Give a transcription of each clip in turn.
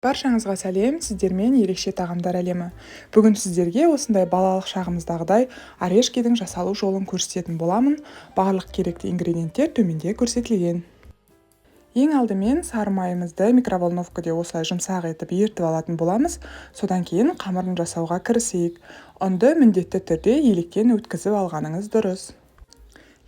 Баршаңызға сәлем, сіздермен ерекше тағамдар әлемі. Бүгін сіздерге осындай балалық шағымыздағыдай орешкидің жасалу жолын көрсететін боламын. Барлық керекті ингредиенттер төменде көрсетілген. Ең алдымен сары майымызды микроволновкада осылай жұмсақ етіп ерітіп алатын боламыз. Содан кейін қамырын жасауға кірісейік. Ұнды міндетті түрде електен өткізіп алғаныңыз дұрыс.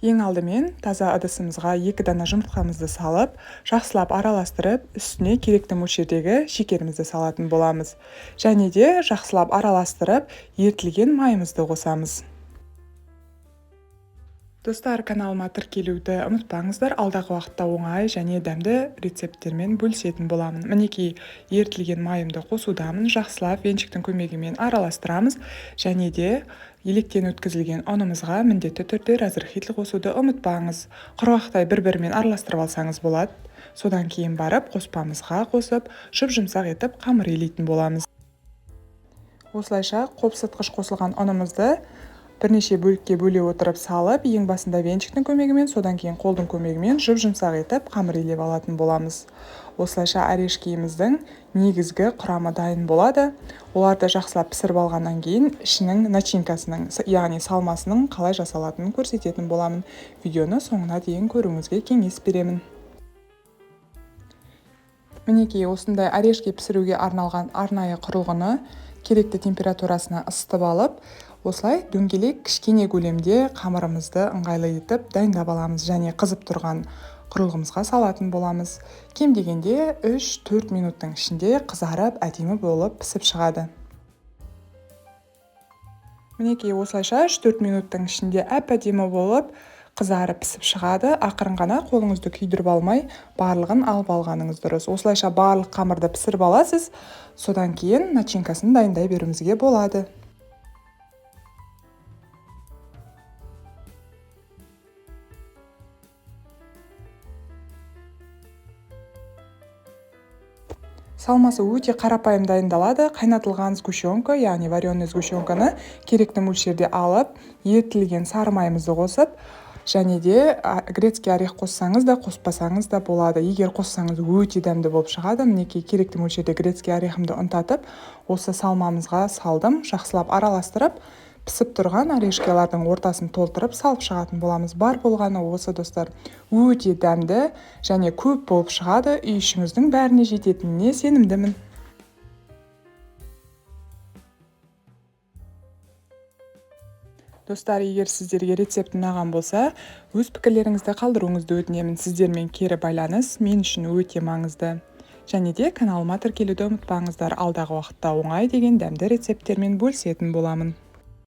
Ең алдымен таза ыдысымызға 2 дана жұмыртқамызды салып, жақсылап араластырып, үстіне керекті мөлшердегі шекерімізді салатын боламыз. Және де жақсылап араластырып, ерітілген майымызды қосамыз. Достар, каналыма тіркелуді ұмытпаңыздар. Алдағы уақытта оңай және дәмді рецепттермен бөлісетін боламын. Мінекей, ерітілген майымды қосудамын. Жақсылап венчиктің көмегімен араластырамыз. Және де електен өткізілген ұнымызға міндетті түрде разрыхитель қосуды ұмытпаңыз. Құрғақтай бір-бірімен араластырып алсаңыз болады. Содан кейін барып қоспамызға қосып, жұп-жұмсақ етіп қамыр илейтін боламыз. Осылайша қопсытқыш қосылған ұнымызды бірнеше бөлікке бөле отырып салып, ең басында венчиктің көмегімен, содан кейін қолдың көмегімен жұп-жұмсақ етіп қамыр илеп алатын боламыз. Осылайша орешкиіміздің негізгі құрамы дайын болады. Оларды жақсылап пісіріп алғаннан кейін ішінің начинкасының, яғни салмасының қалай жасалатынын көрсететін боламын. Видеоны соңына дейін көруіңізге кеңес беремін. Мінекей, осындай орешки пісіруге арналған арнайы құрылғыны керекті температурасына ысытып алып, осылай дөңгелек кішкене көлемде қамырымызды ыңғайлы етіп дайындап аламыз және қызып тұрған құрылғымызға салатын боламыз. Кем дегенде 3-4 минуттың ішінде қызарып, әдемі болып пісіп шығады. Мінекей, осылайша 3-4 минуттың ішінде әп-әдемі болып қызарып пісіп шығады. Ақырын ғана қолыңызды күйдіріп алмай, барлығын алып алғаныңыз дұрыс. Осылайша барлық қамырды пісіріп аласыз, содан кейін начинкасын дайындай беруімізге болады. Салмасы өте қарапайым дайындалады. Қайнатылған сгущенка, яғни вареный сгущенканы керекті мөлшерде алып, ерітілген сары майымызды қосып, және де грецкий орех қоссаңыз да, қоспасаңыз да болады. Егер қоссаңыз өте дәмді болып шығады. Мінекей, керекті мөлшерде грецкий орехымды ұнтатып, осы салмамызға салдым. Жақсылап араластырып, пісіп тұрған орешкалардың ортасын толтырып салып шығатын боламыз. Бар болғаны осы, достар. Өте дәмді және көп болып шығады. Үй ішіңіздің бәріне жететініне сенімдімін. Достар, егер сіздерге рецепт ұнаған болса, өз пікірлеріңізді қалдыруыңызды өтінемін. Сіздермен кері байланыс мен үшін өте маңызды. Және де каналыма тіркелуді ұмытпаңыздар. Алдағы уақытта оңай деген дәмді рецепттермен бөлісетін боламын.